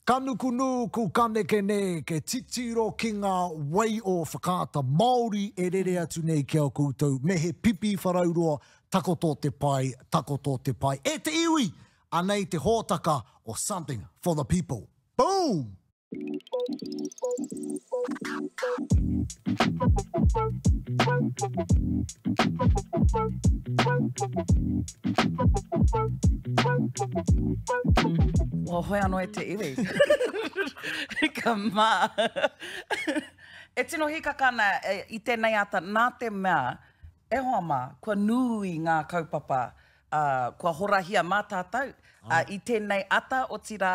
Ka nukunūku, ka nekenēke, titiro ki ngā wai o Whakaata Māori e rere atu nei ki a koutou, me he pipi wharauroa, takoto te pai, takoto te pai. E te iwi! Anei te hōtaka o Something for the People. Boom! Well, hoi anō e te iwi. Ka mā. E tino hīkaka ana i tēnei ata nā te mea, e hoa mā, kua nui ngā kaupapa kua horahia mā tātou i tēnei ata, otirā,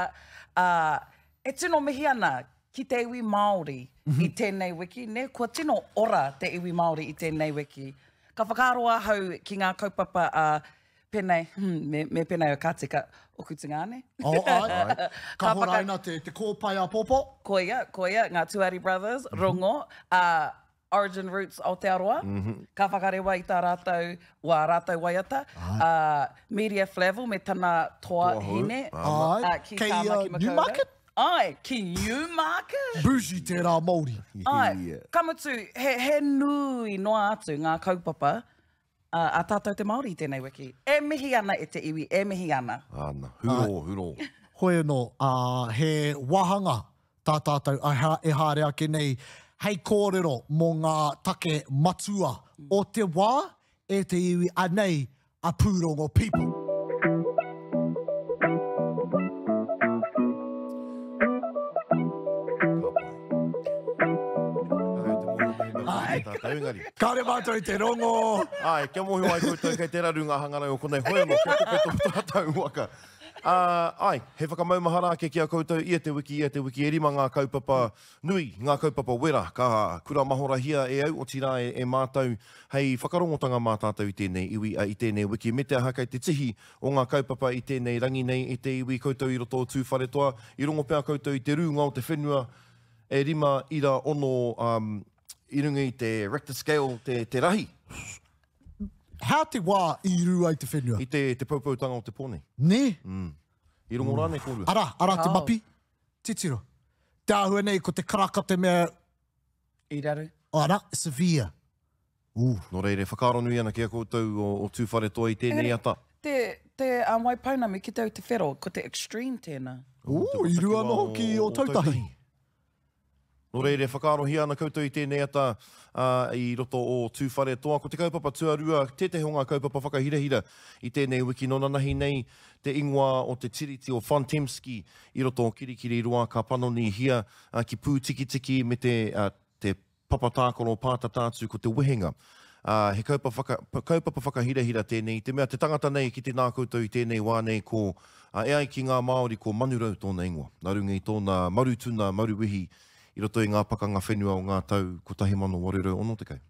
e tino mihi ana ki te iwi Māori i tēnei wiki, nē, kua tino ora te iwi Māori i tēnei wiki. Ka whakaaro ahau ki ngā kaupapa a pēnei, hmm, me, me pēnei au ka tika, oku tungāne. Oh, ai. Ka, ka horaina te, te kōpae āpōpō. Koia, koia, ngā Tuari Brothers, Rongo, a Origin Roots Aotearoa, ka whakarewa i tā rātou, wā rātou waiata, a Media Flavel me tana toa hine, ki Kei Tāmaki Makaurau. Newmarket? Āe, ki Newmarket. Bougie tērā Māori. Āe, ka mutu, he, he nui noa atu ngā kaupapa a tātou te Māori i tēnei wiki. E mihi ana e te iwi, e mihi ana. Āna, hurō, hurō. Hoi anō, ā, he wāhanga tā tātou e haere ake nei hei kōrero mō ngā take matua o te wā e te iwi, anei a Pūrongo People. Ka pai. Kāre au te mōhio mehemea kua kite tātou, engari. Kāre mātou i te rongo! Āe, kia mōhio ai koutou kei te raru ngā hangarau o konei, hoi anō, kia koke tō tātou waka. Ā, āe, he whakamaumahara ake ki a koutou ia te wiki, ia te wiki, e rima ngā kaupapa nui, ngā kaupapa wera, ka kuramahorahia e au, otirā e, e mātou, hei whakarongotanga mā tātou i tēnei iwi, ā, i tēnei wiki, me te aha kei te tihi o ngā kaupapa i tēnei rangi nei e te iwi koutou i roto o Tūwharetoa, i rongo pea koutou i te rūnga o te whenua e 5.6, um, i runga i te Richter scale te, te rahi. Hea te wā i rū ai te whenua? I te, te poupoutanga o te pō nei. Nē? Mm. I rongo rānei kōrua? Arā, arā te mapi. Titiro. Te āhua nei ko te karaka te mea... I raru. Arā, severe. Ooh. Nō reira, e whakaaro nui ana ki a koutou o, o Tūwharetoa i tēnei ata. Te, te um, Waipounamu ki te au te whero, ko te extreme tēnā. Ooh, i rū anō hoki i Ōtautahi. Nō reira, e whakaarohia ana koutou i tēnei ata, ā, i roto o Tūwharetoa. Ko te kaupapa tuarua, tētehi o ngā kaupapa whakahirahira i tēnei wiki nō nanahi nei te ingoa o te Tiriti o Von Tempsky i roto o Kirikiriroa ka panonihia ki Pūtikitiki me te, te papa tākaro pātata atu ko te wehenga. Ā, he kaupapa whaka, kaupapa whakahirahira tēnei i te mea te tangata nei e kite nā koutou i tēnei wā nei ko, ā, e ai ki ngā Māori ko Manurau tōna ingoa, nā runga i tōna maru tuna, maru wehi i roto i ngā pakanga whenua o ngā tau 1860.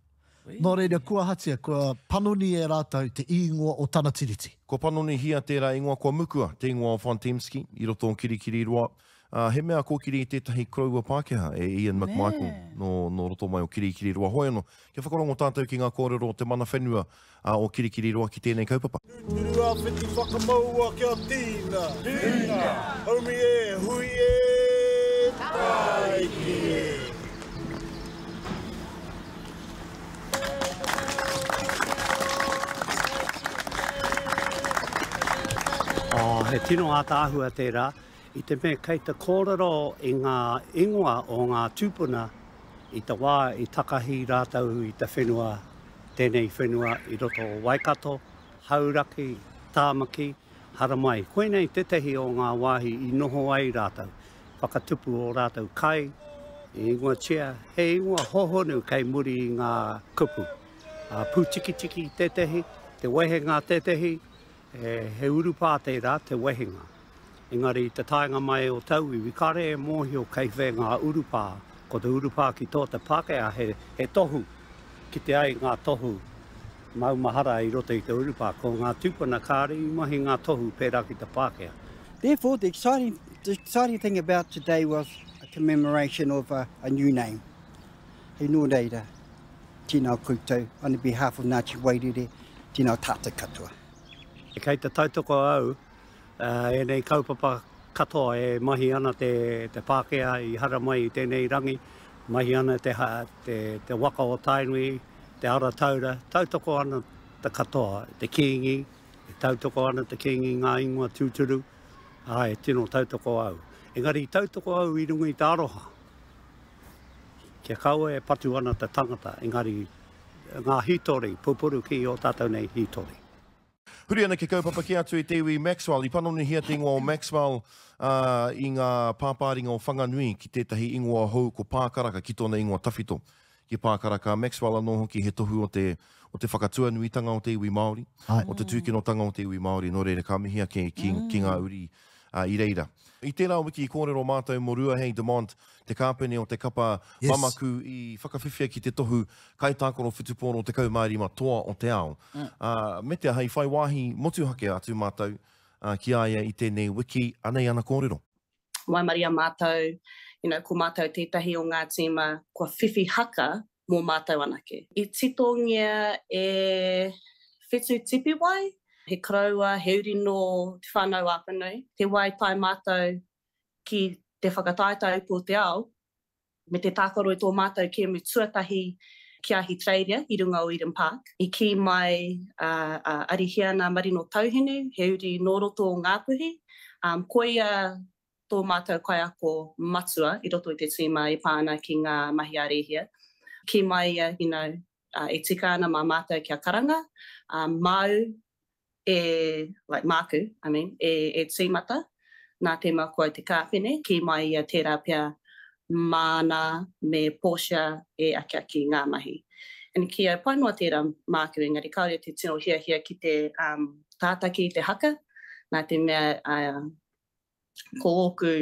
Nō reira, kua ahatia, kua panoni e rātou te īngoa o tana tiriti. Kua panonihia tērā ingoa, kua mukua te ingoa o Von Tempsky i roto o Kirikiriroa, Ā, he mea kōkiri i tētahi koroua Pākehā, e Ian McMichael, nō, nō roto mai o Kirikiriroa. Hoi anō, kia whakarongo tātou ki ngā kōrero o te mana whenua ā, o Kirikiriroa ki tēnei kaupapa. Tūturu a whiti whakamaua kia tīna. Tīna! Haumi e, hui e, tāiki e. Oh, he tino ātaahua tērā. I te mea kei te kōrero i ngā ingoa o ngā tūpuna i te wā i takahi rātou i te whenua, tēnei whenua i roto o Waikato, Hauraki, Tāmaki, haramai. Koinei tētehi o ngā wāhi i noho ai rātou, whakatupu ō rātou kai, i ingoatia, he ingoa hohonu kei muri i ngā kupu. Pūtikitiki tētehi, te wehenga tētehi, he urupā tērā, te wehenga. Engari i te taenga mai o tauiwi, kare e mōhio kei whea ngā urupā. Ko te urupā ki tō te Pākehā he, he tohu, kite ai ngā tohu maumahara i roto i te urupā. Ko ngā tūpuna kāre i mahi ngā tohu pērā ki te Pākehā. Therefore, the exciting, the exciting thing about today was a commemoration of a, a new name. Hei nō reira, tēnā koutou, on behalf of Ngāti Wairere, tēnā tātou katoa. Kei te tautoko au ēnei kaupapa. Katoa e mahi ana te, te Pākehā i haramai i tēnei rangi, mahi ana te, te, te waka o Tainui, te ara taura, tautoko ana te katoa, te Kīngi, e tautoko ana te Kīngi ngā ingoa tūturu, ā, e tino tautoko au. Engari i tautoko au i runga i te aroha, kia kaua e patu ana te tangata, engari ngā hītori, pupuru ki ō tātou nei hītori. Huri ana ki kaupapa kē atu i te iwi Maxwell. I panonihia te ingoa o Maxwell i ngā pāpāringa o Whanganui ki tētahi ingoa hou ko Pākaraka ki tōna ingoa tawhito ki Pākaraka. Maxwell anō hoki he tohu o te o te whakatuanuitanga o te iwi Māori, o te tūkinotanga o te iwi Māori, nō reira ka mihi ake ki, ki ngā uri i reira. I tērā wiki i kōrero mātou mō Ruahei Demant, te kāpene o te kapa yes. Mamaku i whakawhiwhia ki te tohu kaitākaro whutupōro 15 toa o te ao. Mm. Uh, me te aha i whai wāhi motuhake atu mātou uh, ki a ia i tēnei wiki, anei ana kōrero. Waimaria mātou, you know, ko mātou tētahi o ngā tīma kua whiwhi haka mō mātou anake. I titongia e Whetu Tipiwai, he koroua, he uri nō Te Whānau-a-Apanui, te wā i tae mātou ki te whakataetae upu o te ao, me te tākaro i tō mātou kēmu tuatahi ki Ahitereiria i runga o Eden Park. I kī mai a Arihiana Marino Tauhinu, he uri nō roto o Ngāpuhi, koia tō mātou kaiako matua i roto i te tīma e pā ana ki ngā mahi ā-rēhia. Kī mai ia, you know, e tika ana mā mātou kia karanga, māu e, like māku, I mean, e, e tīmata, nā te mea ko au te kāpene, kī mai ia tērā pea māna me Portia e akiaki ngā mahi. And kī au, pai noa tērā māku, engari kāore te tino hiahia ki te um, tātaki i te haka, nā te mea uh, ko ōku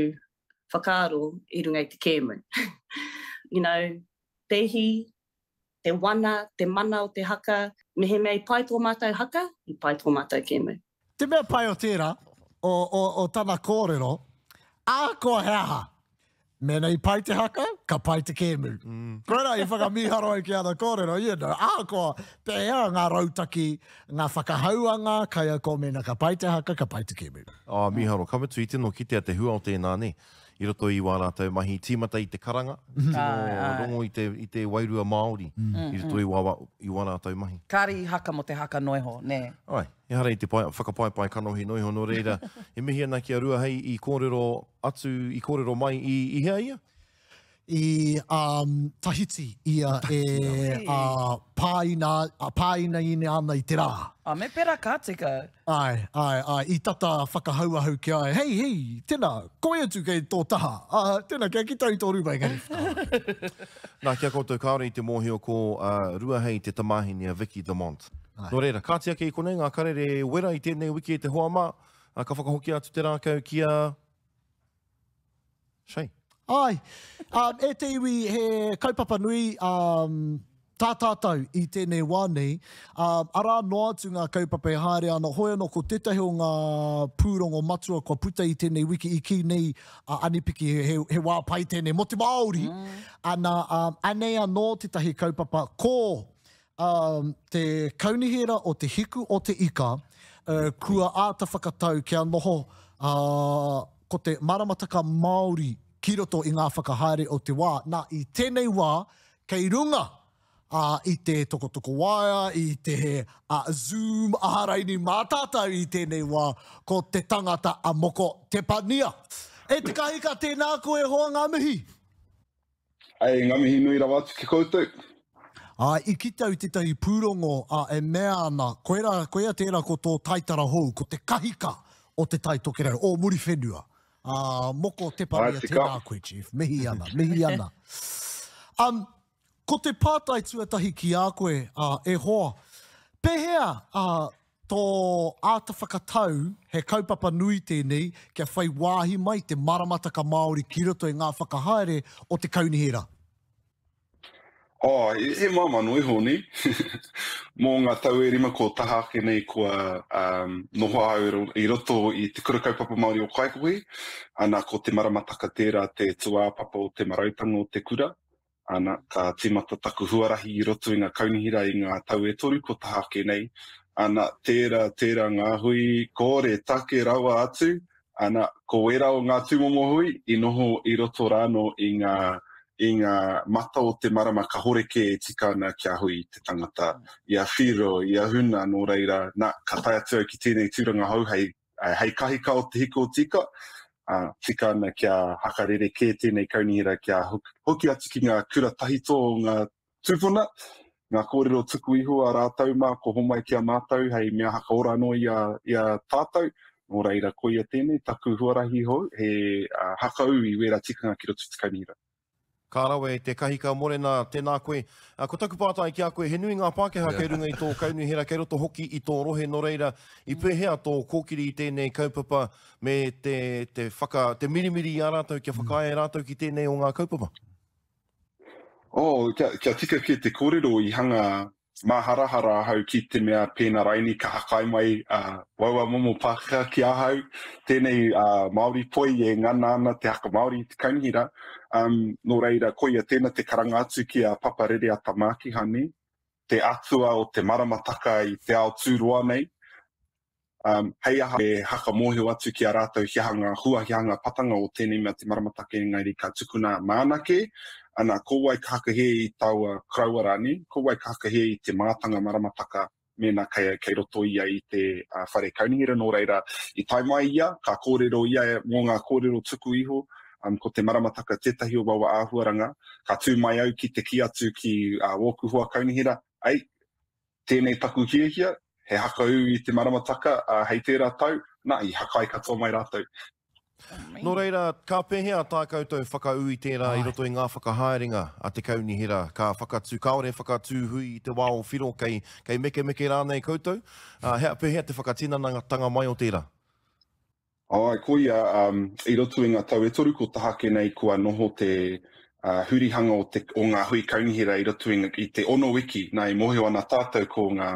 whakaaro i runga i te kēmu. you know, te ihi, te wana, te mana o te haka, mehemea i pai tō mātou haka, i pai tō mātou kēmu. Te mea pai o tērā, o, o, o tana kōrero, ahakoa he aha, mēnā i pai te haka, ka pai te kēmu. Mm. Koirā i whakamīharo ai ki ana kōrero, you know, ahakoa pēhea ngā rautaki, ngā whakahauanga kaiako, mēnā ka pai te haka, ka pai te kēmu. Oh, mīharo, ka mutu i tino kitea te hua o tēnā, nē. i roto i wā rātou mahi tīmata i te karanga, tino rongo i te, i te wairua Māori i roto i wā, i wā rātou mahi. Kāre i haka mō te haka noa iho, nē? Āe, ehara i te pai, whakapaepae kanohi noa iho, nō reira, e mihi ana ki a Ruahei i kōrero atu, i kōrero mai i, i hea ia? I um, Tahiti ia e uh, pāina, pāinaina ana i te rā. Oh, me pera ka tika. Āe, āe, āe, i tata whakahau ahau ki a ia, hei, hei, tena, koi atu kei tō taha, ā, tena, kia kite au i tō rūma, engari whakaaro. Nā, ki a koutou kāore i te mōhio ko uh, Ruahei te tamāhine a Vicki Lamont. Nō reira, kāti ake i konei ngā karere wera i tēnei wiki e te hoa mā, ka whakahokia atu te rākau ki a Shay. Āe, um, e te iwi, he kaupapa nui um, tā tātou i tēnei wā nei. Um, arā noa atu ngā kaupapa e haere ana, hoi anō ko tētahi o ngā pūrongo matua kua puta i tēnei wiki i kī nei a Anipiki he, he, he wā pai tēnei mō te Māori. Mm. Ana, um, anei anō tētahi kaupapa ko um, te kaunihera o Te Hiku o Te Ika, uh, kua āta whakatau kia noho uh, ko te maramataka Māori ki roto i ngā whakahaere o te wā. Nā, i tēnei wā, kei runga uh, i te tokotoko waea, i te uh, Zoom aharaini mā tātou i tēnei wā, ko te tangata a Moko Tepania. E te kahika, tēnā koe hoa ngā mihi. Ae, nga mihi nui rawa atu ki koutou. Ā, i kite au i tētahi pūrongo, ā, e mea ana, koirā, koia tērā ko tō taitara hou, ko te kahika o Te Tai Tokerau, o Muriwhenua. Ā, moko Tepania, Āe, tika. tēnā koe, Chief. Mihi ana, mihi ana. Um, ko te pātai tuatahi ki a koe, ā, e hoa, pēhea, ā, tō āta whakatau he kaupapa nui tēnei kia whai wāhi mai te maramataka Māori ki roto i ngā whakahaere o te kaunihera? Oh, he māmā noa iho, nē? Mō ngā tau e rima ko taha ake nei kua um, noho ahau i roto i Te Kura Kaupapa Māori o Kaikohe, ana ko te maramataka tērā te tūāpapa o te marautanga o te kura, Ana, ka tīmata taku huarahi i roto i ngā kaunihera i ngā tau e toru ko taha ake nei. Ana, tērā, tērā ngā hui, kore take rawa atu. Ana, ko wērā o ngā tūmomo hui i noho i roto rānō i ngā, i ngā mata o te marama kahore kē e tika ana kia hui te tangata, i a Whiro, i a Huna, nō reira, nā, ka tae atu au ki tēnei tūranga hou hei, hei kahika o te hiko tika, ā, tika ana kia hakarerekē tēnei kaunihera kia hoki atu ki ngā kura tahito o ngā Tūpuna, ngā kōrero tuku iho a rātou mā ko homai ki a mātou hei mea hakaora anō i a, i a tātou. Nō reira, koia tēnei taku huarahi hou, he hakaū i wērā tikanga ki roto i te kaunihera. Ka rawe te kahika morena, tēnā koe. Ko taku pātai ki a koe, he nui ngā Pākehā kei runga i tō kaunihera, kei roto hoki i tō rohe, nō reira, i pēhea tō kōkiri i tēnei kaupapa me te, te whaka, te mirimiri i a rātou kia whakaae rātou ki tēnei o ngā kaupapa? Oh, kia, kia tika kē te kōrero i hanga māharahara ahau ki te mea pēnā raini ka hakai mai uh, waua momo Pākehā ki ahau, tēnei uh, Māori poi e ngana ana te haka Māori i te kaunihera. Um, nō reira, koia tēnā te karanga atu ki a Papa Rereata Mākihane, te atua o te maramataka i te ao tūroa nei, Um, hei aha e haka mōhio atu ki a rātou he aha ngā hua, he aha ngā patanga o tēnei mea te maramataka engari ka tukuna māna kē, ana, ko wai ka hakahē i taua koroua rānei, ko wai ka hakahē i te mātanga maramataka mēnā kei, kei roto ia i te uh, whare kaunihera. Nō reira, i tae mai ia, ka kōrero ia mō ngā kōrero tuku iho, um, ko te maramataka tētahi o waua āhuaranga, ka tū mai au ki te kī atu ki uh, wōku hoa kaunihera, ei, Tēnei taku hiahia, he hakaū i te maramataka, ā, hei tērā tau, nā, i hakai katoa mai rātou. Nō reira, ka pēhea tā koutou whakaū i tērā i roto i ngā whakahaerenga a te kaunihera? Ka whakatū, kāore e whakatū hui i te wā o Whiro, kei, kei mekemeke rānei koutou? Ā, he, pēhea te whakatinanatanga mai o tērā? Āe, koia, i roto i ngā tau e toru ko tahake nei kua noho te hurihanga o te, o ngā hui kaunihera i roto i, i te ono wiki, nā e mōhio ana tātou ko ngā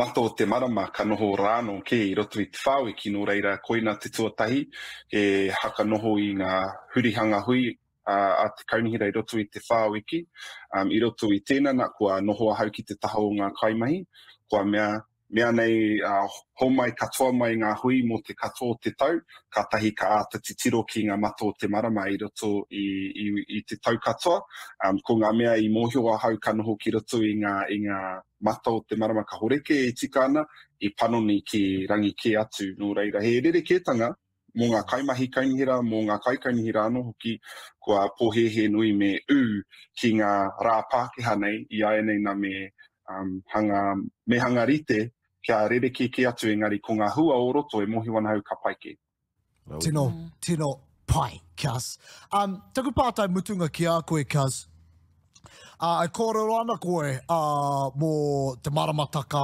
mata o te marama ka noho rānō kē i roto i te whā wiki, nō reira koina te tuatahi e haka noho i ngā hurihanga hui a te kaunihera i roto i te whā wiki. I roto i tēnā nā kua noho ahau ki te taha o ngā kaimahi, kua mea Mea nei, homai katoa mai ngā hui mō te katoa o te tau, kātahi ka āta titiro ki ngā mata o te marama i roto i, i, i te tau katoa. Um, ko ngā mea i mōhio ahau ka noho ki roto i ngā, i ngā mata o te marama ka horeke e tika ana, i panoni ki rangi kē atu. Nō reira, he rerekētanga mō ngā kaimahi kaunihera, mō ngā kaikaunihera anō hoki, kua pōhēhē nui me ū ki ngā rā Pākehā nei, i āianei nā me um, hanga, me hanga rite kia rerekē kē atu engari ko ngā hua o roto e mōhio ana au ka pai kē. Tino, tino pai, Cuz. Um, taku pātai mutunga ki a koe, Cuz. Uh, e kōrero ana koe uh, mō te maramataka,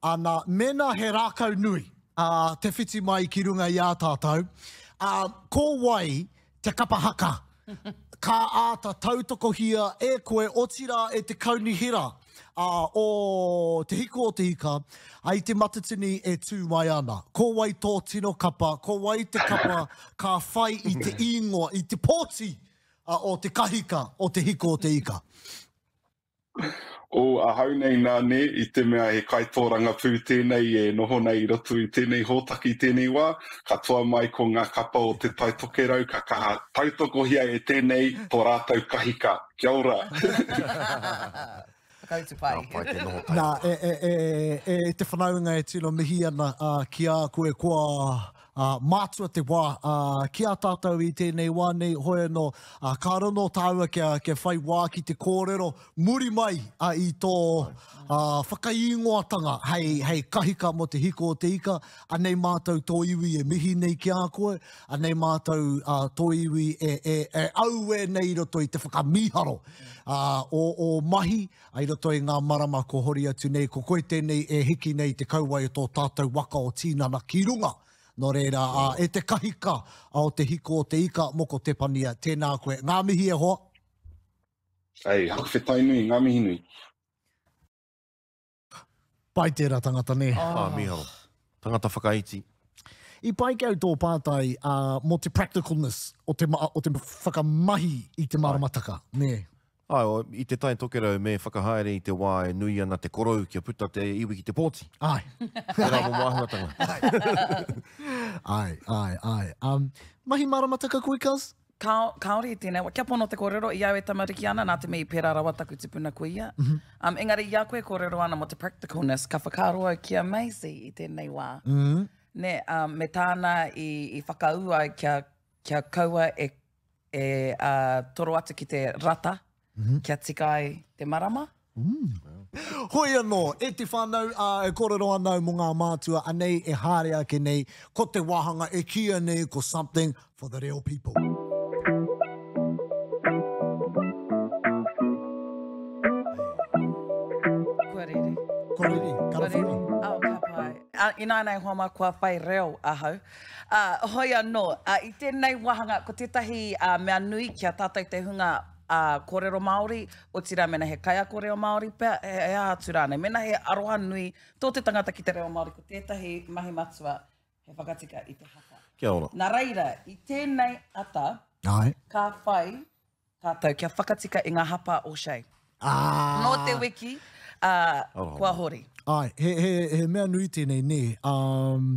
ana, mēnā he rākau nui, uh, te whiti mai ki runga i a tātou, uh, ko wai te kapa haka ka āta tautokohia e koe, otirā e te kaunihera uh, o Te Hiku o Te Ika, i Te Matatini e tū mai ana? Ko wai tō tino kapa, ko wai te kapa ka whai i te īngoa, i te pōti o te kahika o Te Hiku o Te Ika? O ahau nei nā nē, i te mea he kaitōrangapū tēnei e noho nei i roto i tēnei hōtaka i tēnei wā, katoa mai ko ngā kapa o Te Tai Tokerau ka kaha tautokohia e tēnei tō rātou kahika. Kia ora! Whakautu pai. Ka pai te noho tahi. Nā, e, e, e, e te whanaunga e tino mihi ana ki a koe kua mātua te wā ki a tātou i tēnei wā nei, hoi anō, ka rono tāua kia, kia whai wā ki te kōrero muri mai i tō whakaīngoatanga hei, hei kahika mō te hiko o te ika, anei mātou tō iwi e mihi nei ki a koe, anei mātou tō iwi e, e, e auē nei i roto i te whakamīharo o ō mahi, i roto i ngā marama ko hori atu nei, ko koe tēnei e hiki nei te kauae o tō tātou waka o Tinana ki runga. Nō reira, ā, e te kahika o te hiko o te ika, Moko Tepania, tēnā koe. Ngā mihi e hoa. Hei, whakawhetai nui, ngā mihi nui. Pai tērā tangata, nē? Ah, mīharo. Tangata whakaiti. I pai ki au tō pātai mō te practicalness o te, o te whakamahi i te maramataka, nē? Āe, i Te Tai Tokerau me whakahaere i te wā e nui ana te korou kia puta te iwi ki te pōti. Āe. Tērā momo āhuatanga. Āe, āe, āe. Um, mahi maramataka koe, cuz? Kao, kāore i tēnei wā. Kia pono te kōrero, i au e tamariki ana, nā te mea i pērā rawa taku tipuna kuia. Mm -hmm. um, engari i a koe kōrero ana mō te practicalness, ka whakaaro au ki a Maisie i tēnei wā. Mm -hmm. Nē, um, me tāna i, i whakaū ai kia, kia kaua e e toro atu ki te rata kia tika ai te marama. Hoi anō, e te whānau, ā, e kōrero ana au mō ngā mātua, anei e haere ake nei, ko te wāhanga e kīia nei ko Something for the Reo People. Kua rere. Kua rere, karawhiua. Oh, ka pai. Ināianei hoa mā, kua whai reo ahau. Ā, hoi anō, ā, i tēnei wāhanga, ko tētahi ā, mea nui ki a tātou te hunga ā, kōrero Māori, otirā mēnā he kaiako reo Māori pea, he, he aha atu rānei. Mēnā he aroha nui tō te tangata ki te reo Māori, ko tētahi mahi matua he whakatika i te hapa. Kia ora. Nā reira, i tēnei ata, Āe. ka whai Tātou kia whakatika i ngā hapa o Shay. Ah! Nō te wiki, ā, kua hori. Āe, he, he, he mea nui tēnei, nē. Um,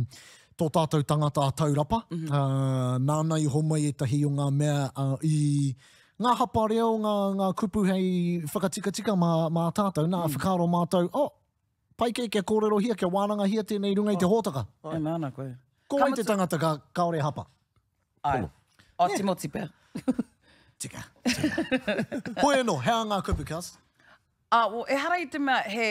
tō tātou tangata a Taurapa, mm -hmm. uh, nāna i homai ētahi o ngā mea uh, i ngā hapa reo, ngā, ngā kupu hei whakatikatika mā, mā tātou, nā, mm. whakaaro mātou, oh, pai kē kia kōrerohia, kia wānangahia tēnei i runga i te hōtaka. E mea ana koe. Ko wai te tangata ka, kāore hapa? Ai. Pono. O, yeah. Timoti pea. Tika. Tika. Hoi anō, he aha ngā kupu, Kels? Ah, well, ehara i te mea he,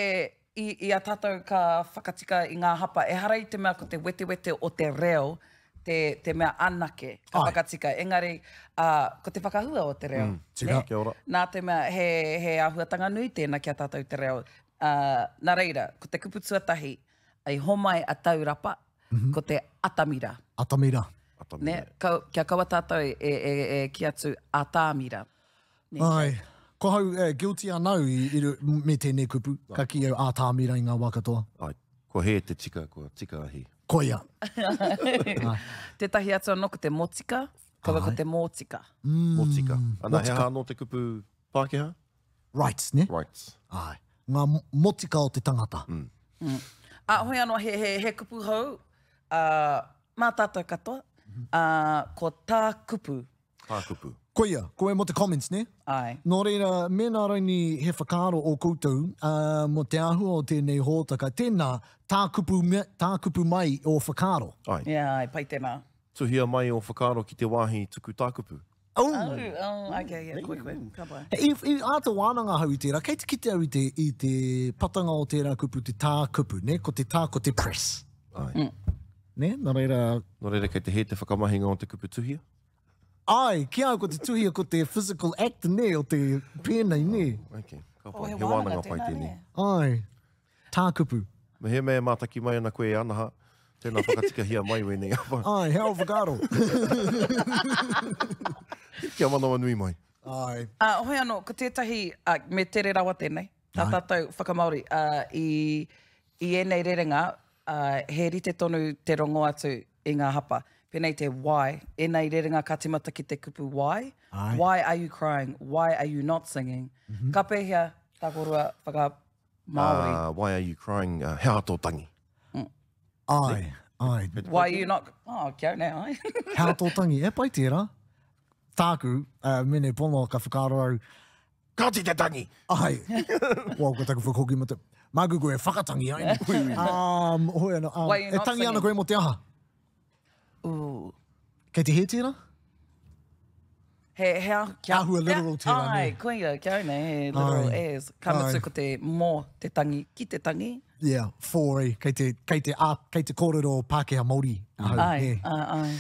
i, i a tātou ka whakatika i ngā hapa, ehara i te mea ko te wetewete o te reo te, te mea anake ka Ai. whakatika. Engari, uh, ko te whakahua o te reo. Mm, tika. Ne? Kia ora. Nā te mea he, he āhuatanga nui tēnā ki a tātou te reo. Uh, nā reira, ko te kupu tuatahi, i homai a Taurapa, mm -hmm. ko te atamira. Atamira. Atamira. Ne, kau, kia kaua tātou e, e, e, e ki atu atamira. Ne, Ai, ko hau eh, guilty anau i, i, me tēnei kupu, ka ki au atamira i ngā wā katoa. Ai, kua hē te tika, kua tika a hē. Koia. Tētahi atu anō ko te motika, kaua ko te mōtika. Mm, motika. Ana, he aha anō te kupu Pākehā? Rights, ne? Rights. Ai. Ngā motika o te tangata. Mm. Mm. A, hoi anō, he, he, he kupu hou, uh, mā tātou katoa, uh, ko tā kupu. Tā kupu. Koia, koe mō te comments, ne? Ai. Nō reira, mēnā raini he whakaaro o koutou uh, mō te āhua o tēnei hōtaka, tēnā, tā kupu, tā kupu mai ō whakaaro. Ai. Yeah, ai, pai tēnā. Tuhia mai ō whakaaro ki te wāhi tuku tākupu. Oh! Oh, oh, okay, yeah, koe, koe. Ka pai. I, i āta wānanga ahau i tērā, kei te kite au i te, i te patanga o tērā kupu, te tā kupu, ne? Ko te tā, ko te press. Ai. Mm. Ne? Nā reira... Nō reira, kei te hē te whakamahinga o te kupu tuhia? Ai, ki au ko te tuhia ko te physical act, ne, o te pēnei, ne? Oh, okay. Ka Oh, pai. he He wānanga wānanga pai tēnā, tēnei. ne? Ai. Tā kupu. Mehemea e mātaki mai ana koe e Anaha, tēnā whakatikahia mai wēnei apa. Ai, he ao whakaaro. Kia manawanui mai. Ai. Ā, hoi anō, ko tētahi, ā, me tere rawa tēnei, tā tātou whakamāori, ā, i, i ēnei rerenga, ā, he rite tonu te rongo atu i ngā hapa. Pēnei te why, ēnei rerenga ka tīmata ki te kupu why. Ai. Why are you crying? Why are you not singing? Ka pēhea tā kōrua whaka, Māori. Uh, why are you crying? Uh, he aha tō tangi? Mm. Ai, ai. Why are you not... Oh, kia nei, ai. He aha tō tangi? E pai tērā. Tāku, uh, mene pono ka whakaaro au. Kāti te tangi! Ai. Well, ko taku whakahoki mo te... Māku koe e whakatangi ai. um, hoi ana, um, e tangi ana koe mo te aha? Ooh. Kei te hē tērā? He, he a, kia, Āhua literal tērā, nē? Ai, koia, kia au nei, he literal Ai. as. Ka mutu Ai. ko te mō te tangi, ki te tangi. Yeah, for, eh, kei te, kei te, a, kei te kōrero Pākehā Māori ahau, Ai, nē. ai, ai.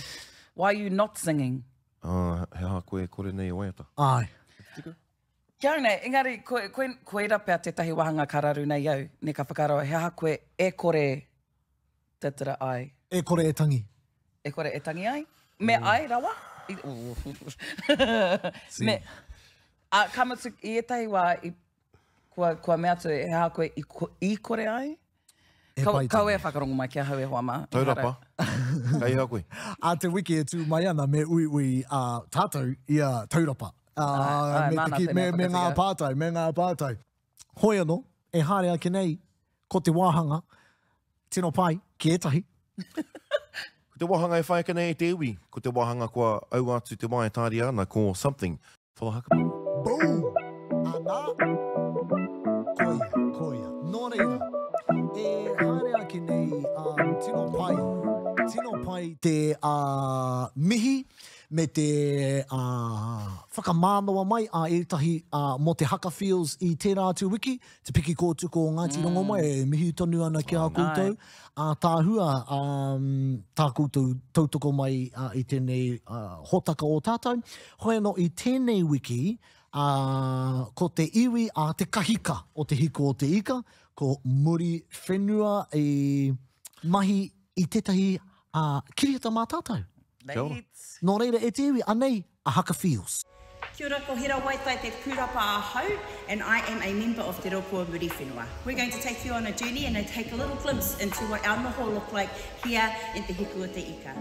Why are you not singing? Uh, he aha koe e kore nei e waiata? Ai. Tika? Kia au nei, engari, ko, ko, koira pea tētahi wāhanga ka raru nei au, nē, ka whakaaro, he aha koe e kore Tatara ai. E kore e tangi. E kore e tangi ai? Me mm. ai rawa? I, oh. Me, a, ka mutu, i ētahi wā, i, kua, kua mea atu, he aha koe i, ko, i kore ai? E Kau, pai kau e tēnei. whakarongo mai ki ahau e hoa mā. Taurapa. Kei hea koe? A te wiki e tū mai ana me uiui a tātou i a Taurapa. Ā, me te ki, me, me ngā pātai, me ngā pātai. Hoi anō, e haere ake nei, ko te wāhanga, tino pai ki ētahi. Ko te wāhanga e whai ake nei e te iwi, ko te wāhanga kua aua atu te wā e tāria ana, ko Something for the Haka People. Boom! Ana! Koia, koia. Nō reira, e haere ake nei, um, tino pai, tino pai te uh, mihi me te uh, whakamānawa mai a ētahi uh, mō te Haka Feels i tērā atu wiki, Te Piki Kōtuku o Ngāti Rongomai, e mihi tonu ana ki a koutou. Ātaahua tā koutou tautoko mai i tēnei hōtaka o tātou. Hoi anō i tēnei wiki, ko te iwi a te kahika o Te Hiko o Te Ika, ko Muriwhenua i mahi i tētahi kiriata mā tātou. Kia ora. Nō reira, e te iwi, anei a Haka Feels. Kia ora, ko Hera Waitai Te Purapa ahau and I am a member of Te Rōpū o Muriwhenua. We're going to take you on a journey and a take a little glimpse into what our noho look like here in Te Hiku o Te Ika.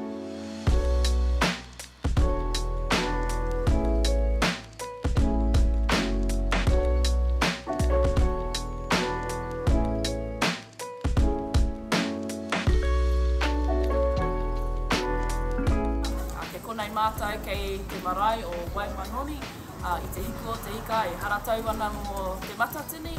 Kei konei mātou kei te marae o Waimanoni i Te Hiku o Te Ika e haratau ana mō Te Matatini.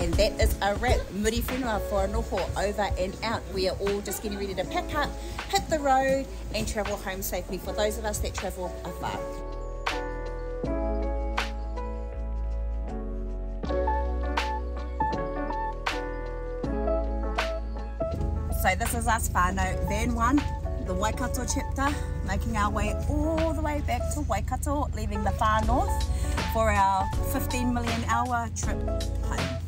And that is a wrap. Muriwhenua for a noho over and out. We are all just getting ready to pack up, hit the road and travel home safely for those of us that travel afar. So this is us whānau, van 1, the Waikato chapter, making our way all the way back to Waikato, leaving the far north for our 15 million hour trip home.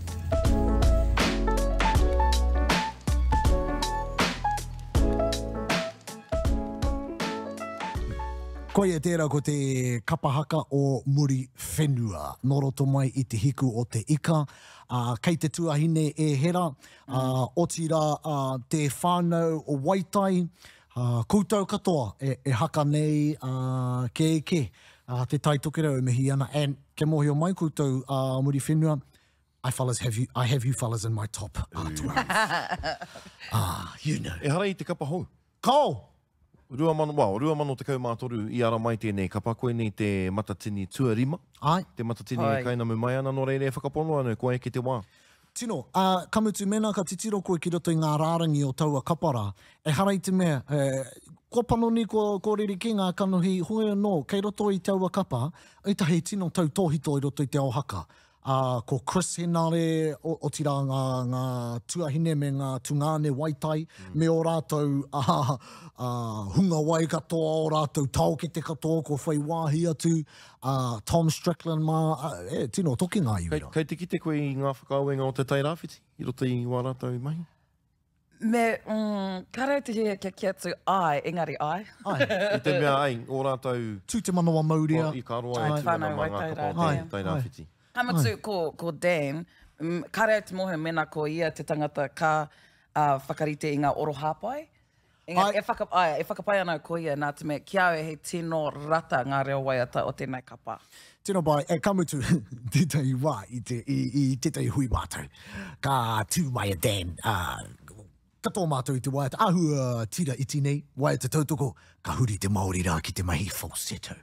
Koia tērā ko te kapa haka o Muriwhenua, nō roto mai i te hiku o te ika, ā, kei te tuahine e Hera, ā, otirā, ā, te whānau o Waitai, ā, koutou katoa e, e haka nei, ā, ke eke, ā, Te Tai Tokerau e mihi ana, and kia mōhio mai koutou, ā, Muriwhenua, I fellas have you, I have you fellas in my top, ā, 12. Ā, you know. Ehara i te kapa hou. Kao! 2000, well, 2013 i ara mai tēnei kapa, koinei te Matatini tuarima. Āe. Te Matatini e kainamu mai ana, nō reira e whakapono ana kua eke te wā. Tino, ā, ka mutu mēnā ka titiro koe ki roto i ngā rārangi o taua kapa rā, ehara i te mea, e, kua panoni, kua, kua rerekē ngā kanohi, hoi anō, kei roto i taua kapa, ētahi tino tautōhito i roto i te ao haka. Ā, ko Chris Henare, otirā ngā, ngā tuahine me ngā tungāne waitai, me ō rātou, ā, ā, hunga wai katoa, ō rātou taokete katoa kua whai wāhi atu, ā, Tom Strickland mā, ā, e, tino toki ngā iwi rā. Kei, kei te kite koe i ngā whakaawenga o Te Tai Rāwhiti i roto i wā rātou mahi? Me, mm, kāre au te hiahia kia kī atu āe, engari āe. Āe. I te mea, ai, ō rātou... Tū te manawa maurea. I ka roa e tū ana mā ngā kapa o te Tai Rāwhiti. Ka mutu, ko, ko Dan, mm, kāre au te mōhio mēnā ko ia te tangata ka uh, whakarite i ngā oro hāpai. Engari, e, whaka, āe, e whakapae ana au ko ia, nā te mea, ki a au he tino rata ngā reo waiata o tēnei kapa. Tino pai, e, ka mutu, tētahi wā i, te, i, i tētahi hui mātou, ka tū mai a Dan, ā, katoa mātou i te waiata, āhua tira iti nei, waiata tautoko, ka huri te Māori rā ki te mahi falsetto.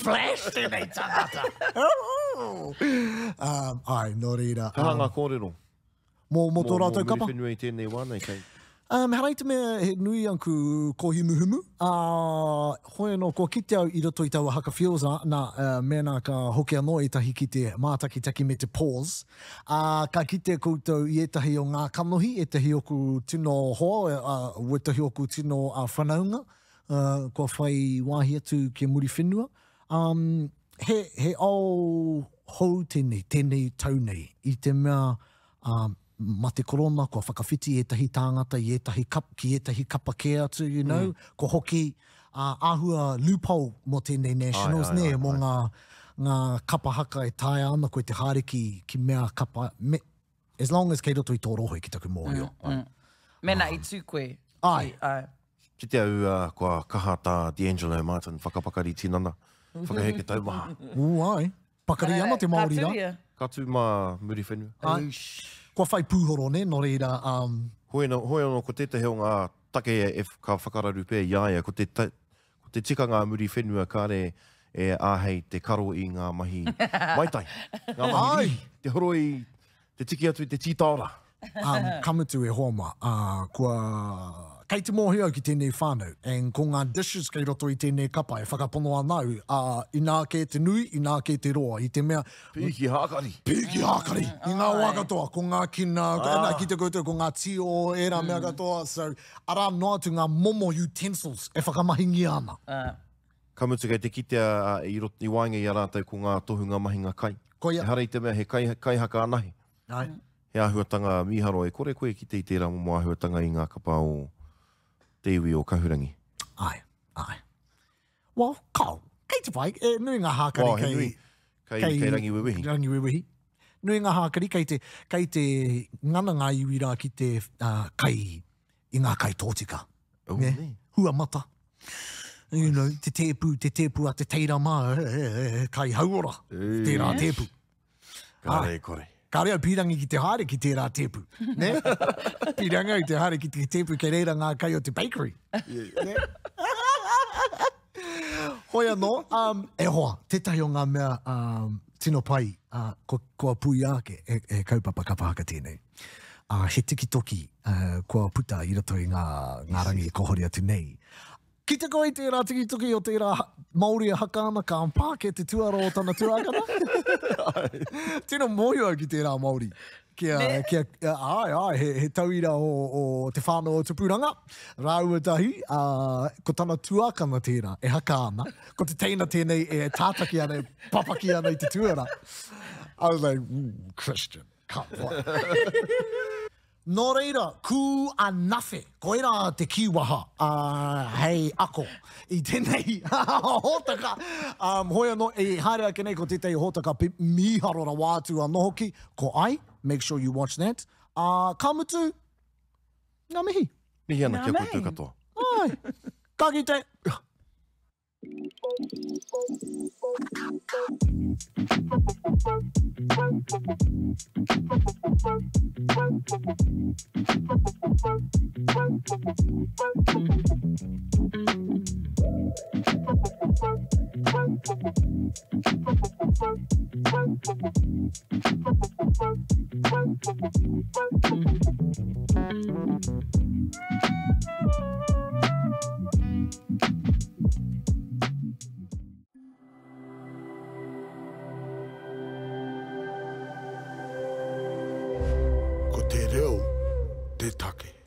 Flash tēnei tangata! Um, ai, nō reira. He aha ngā kōrero? Mō, mō tō rātou kapa? Mō Muriwhenua i tēnei wā nei, kei. Um, ehara i te mea he nui aku kōhimuhumu, ā, hoi anō, kua kite au i roto i taua haka feels, ā, nā, uh, mēnā ka hoki anō ētahi ki te mātakitaki me te pause, ā, ka kite koutou i ētahi o ngā kanohi, ētahi oku tino hoa, ā, wētahi oku tino uh, whanaunga, uh, kua whai wāhi atu ki Muriwhenua. Um, he, he ao hou tēnei, tēnei tau nei, i te mea, Ā, mate korona, kua whakawhiti ētahi tāngata i ētahi kap, ki ētahi kapa kē atu, you know, mm. kua hoki, ā, āhua loophole mō tēnei Nationals, nē, mō ngā, ngā kapa haka e taea ana koe te haere ki, ki mea kapa, me, as long as kei roto i tō rohe ki taku mōhio. Mm, mm. Mēnā i tū koe. Ai. Ai. Kite au kua kaha tā D'Angelo Martin whakapakari tinana, whakaheke taumaha. Ū, ai. Pakari ana te Māori rā. Ka tū mā Muriwhenua. Ai. Kua whai pūhoro, nē, nō reira, um. Hoi anō, ko tētahi o ngā take e ka whakararu pea i a ia, ko te, ko te tikanga a Muriwhenua kāre e āhei te karo i ngā mahi maitai, ngā mahi rīhi, te horoi, te tiki atu i te tītaora. Um, ka mutu e hoa mā, uh, kua, kei te mōhio au ki tēnei whānau, and ko ngā dishes kei roto i tēnei kapa e whakapono ana au, uh, inā kē te nui, inā kē te roa, i te mea... Pīki hākari! Pīki hākari! I ngā wā katoa, ko ngā kina, ah. ki te koutou, ko ngā tio, ērā mea katoa, so, arā noa atu ngā momo utensils e whakamahingia ana. Uh. Ka mutu kei te kitea i, roto, i waenga i a rātou ko ngā tohunga mahinga kai. Koia. Ehara i te mea he kai, kaihaka anahe. Ai. He āhuatanga mīharo e kore koe kite i tērā momo āhuatanga i ngā kapa o te iwi o Kahurangi. Āe, āe. Well, kao, kei te pai, e nui ngā hākari Well, he kei... nui, kei, kei Rangiwewehi. Rangiwewehi. Nui ngā hākari kei te, kei te ngana ngā iwi rā ki te uh, kai i ngā kai tōtika. Oh, Ne? ne. Hua mata. You know, te tēpu, te tēpu a te teira mā, e, e, e, kai hauora, tērā tēpu. Kāre e kore. Kāre au pīrangi ki te haere ki tērā tēpu, nē? Pīrangi au te haere ki te tēpu kei reira ngā kai o te bakery. Nē? Hoi anō, um, e hoa, tētahi o ngā mea um, tino pai uh, kua, kua puia ake e, e kaupapa kapa haka tēnei. Uh, he tikitoki uh, kua puta i roto i ngā, ngā rangi kua hori atu nei. Ki te koi tērā tikitoki o tērā Māori e haka ana ka pāke te tuara o tana tuakana. Tino mōhio au ki tērā Māori. Kia, kia, āe, āe, he, he tauira o, o te whānau o Tupuranga, rāua tahi, ā, ko tana tuakana tērā e haka ana, ko te teina tēnei e tātaki ana, e papaki ana i te tuara. I was like, mm, Christian, ka pai. Nō reira, kū a Nawhe, koirā te kīwaha hei ako i tēnei hōtaka. Hoi anō, i haere ake nei ko tētahi hōtaka mīharo rawa atu anō hoki, ko Ai, make sure you watch that. Ā, ka mutu, ngā mihi. Mihi ana ki a koutou katoa. Āe, ka kite! Ko te reo te take.